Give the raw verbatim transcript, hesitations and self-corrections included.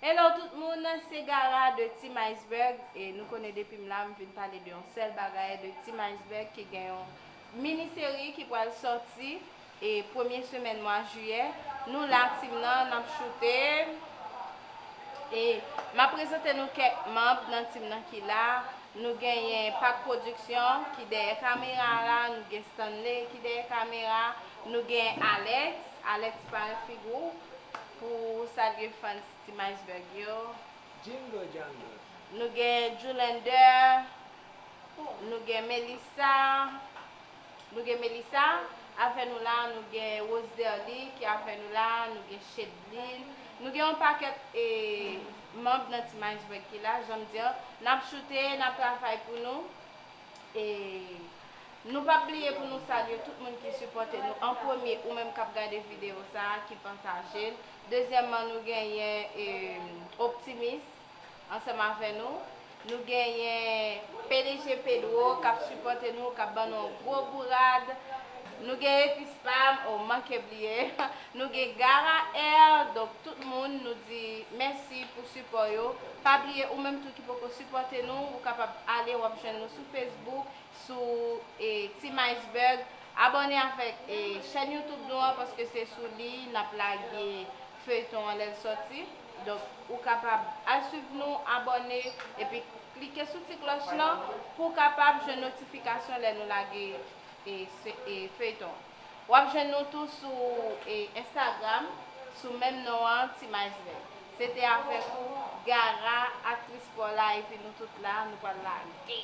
Hello tout moun, se Gara de Team Iceberg e nou konnen depi m la m vin pale de yon sèl bagay, de Team Iceberg ki gen yon mini seri ki pral sòti e premye semèn mwa jiyè. Nou la team nan, n ap choute e m ap prezante nou kèk manm nan team nan ki la. Nou genyen Pac Production ki dèyè kamera la, nou gen Stanley ki dèyè kamera, nou gen Alex, Alex parèt figi w pou w salye fans Team Iceberg yo. Jingle jangle. Nou gen Julender, nou gen Melissa, nou gen Melissa avè nou la, nou gen Rose Derly ki avè nou la, nou gen Shedlin, nou gen yon pakèt e, manm nan Team Iceberg ki la, jan m di an, n ap choute, n ap travay pou nou. E nou p ap bliye pou nou salye tout moun ki sipòte nou. An premye, ou menm k ap gade videyo sa a, ki pataje l. Dezyèmman, nou genyen e, Optimis ansanm avè nou. Nou genyen P D G Pedro k ap sipòte nou, k ap ban nou yon gwo bourad. Nou gen epis pa m, oh, manke bliye. Nou gen Gara Air, donk tout moun, nou di mèsi pou sipò yo. Pa bliye, ou menm tou ki poko sipòte nou, ou kapab ale, w ap jwenn nou sou Facebook, sou e, Team Iceberg. Abòne avèk e, chèn YouTube nou an, paske se sou li n ap lage feyton an lè l sòti. Donk, ou kapab al swiv nou, abòne, epi klike sou ti klòch lan pou w kapab jwenn notifikasyon lè nou lage e, se- e, feyton. W ap jwenn nou tou sou e, Instagram, sou menm non an, Team Iceberg. Se te avèk ou, Gara, aktris pa w la, epi nou tout la, nou pral lage.